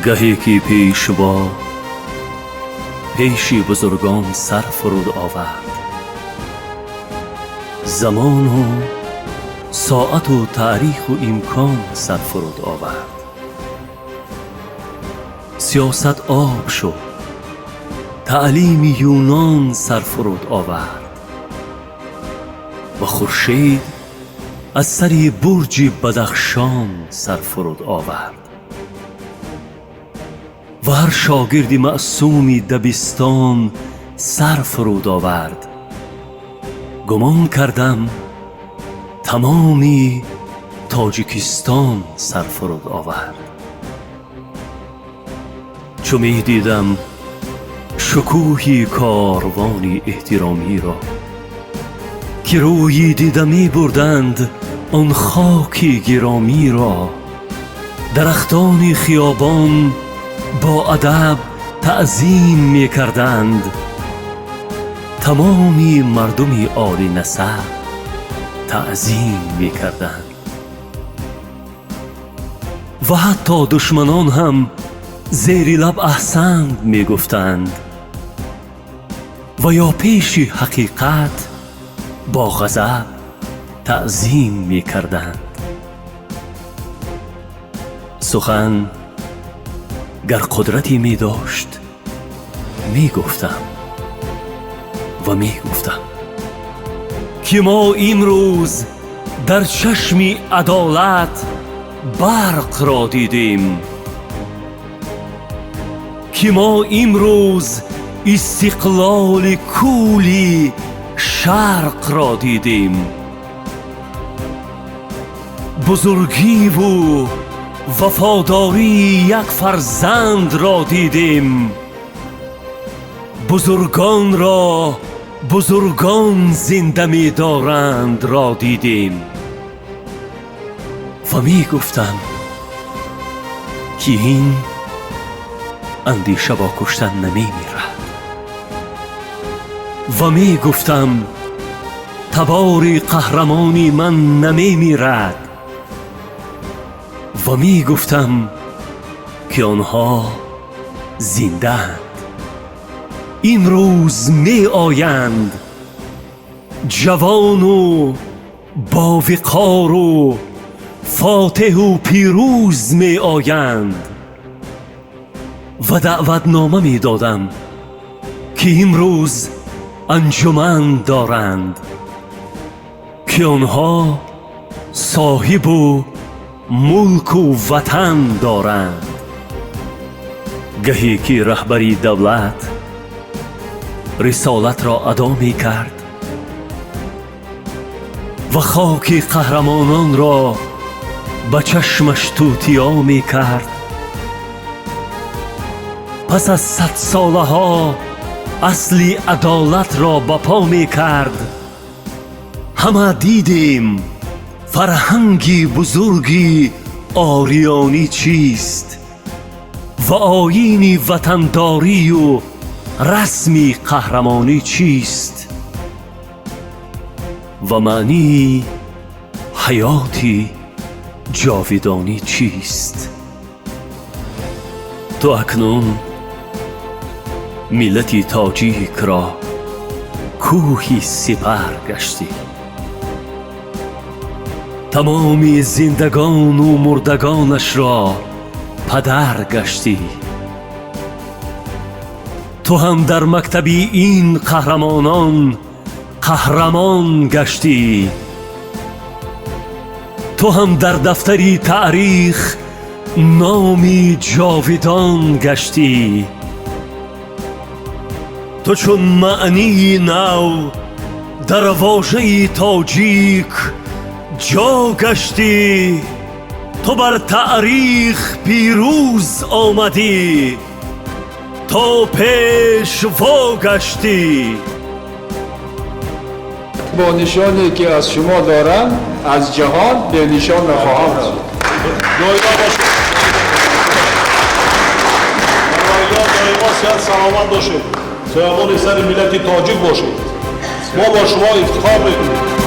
Гаҳе ки пешво пеши бузургон сар фуруд овард, замону соату таъриху имкон сар фуруд овард. Сиёсат об шуд, таълими Юнон сар фуруд овард ва хуршед аз сари бурҷи Бадахшон сар фуруд овард ва ҳар шогирди маъсуми дабистон сар фуруд овард. Гумон кардам, тамоми Тоҷикистон сар фуруд овард. Чу медидам шукӯҳи корвони эҳтиромиро, ки рӯи дида мебурданд он хоки гиромиро, дарахтони хиёбон бо адаб таъзим мекарданд, тамоми мардуми олинасаб таъзим мекарданд ва ҳатто душманон ҳам зери лаб аҳсант мегуфтанд ва ё пеши ҳақиқат бо ғазаб таъзим мекарданд. Сухан гар қудрате медошт, мегуфтам ва мегуфтам, ки мо имрӯз дар чашми адолат барқро дидем, ки мо имрӯз истиқлоли кӯли шарқро дидем, бузургиву вафодории як фарзандро дидем, бузургонро бузургон зинда медорандро дидем ва мегуфтам, ки ин андеша бо куштан намемирад, ва мегуфтам, табори қаҳрамони ман намемирад, ва мегуфтам, ки онҳо зиндаанд, имрӯз меоянд, ҷавону бовиқору фотеҳу пирӯз меоянд, ва даъватнома медодам, ки имрӯз анҷуман доранд, ки онҳо соҳибу мулку ватан доранд. Гаҳе ки раҳбари давлат рисолатро адо мекард ва хоки қаҳрамононро ба чашмаш тутиё мекард, пас аз садсолаҳо асли адолатро ба по мекард, ҳама дидем фарҳанги бузурги ориёнӣ чист ва оини ватандорию расми қаҳрамонӣ чист ва маънии ҳаёти ҷовидонӣ чист. Ту акнун миллати тоҷикро кӯҳи сипар гаштӣ, тамоми зиндагону мурдагонашро падар гаштӣ. Ту ҳам дар мактаби ин қаҳрамонон қаҳрамон гаштӣ, ту ҳам дар дафтари таърих номи ҷовидон гаштӣ. Ту чун маънии нав дар вожаи тоҷик ҷо гаштӣ, ту бар таърих пирӯз омадӣ, то пешво гаштӣ. Бо нишоне, ки аз шумо дорам, аз ҷаҳон бенишон нахоҳам рафт. Доимо бошед, доимо сиҳат саломат бошед, соябони сари миллати тоҷик бошед. Мо бо шумо ифтихор мекунем.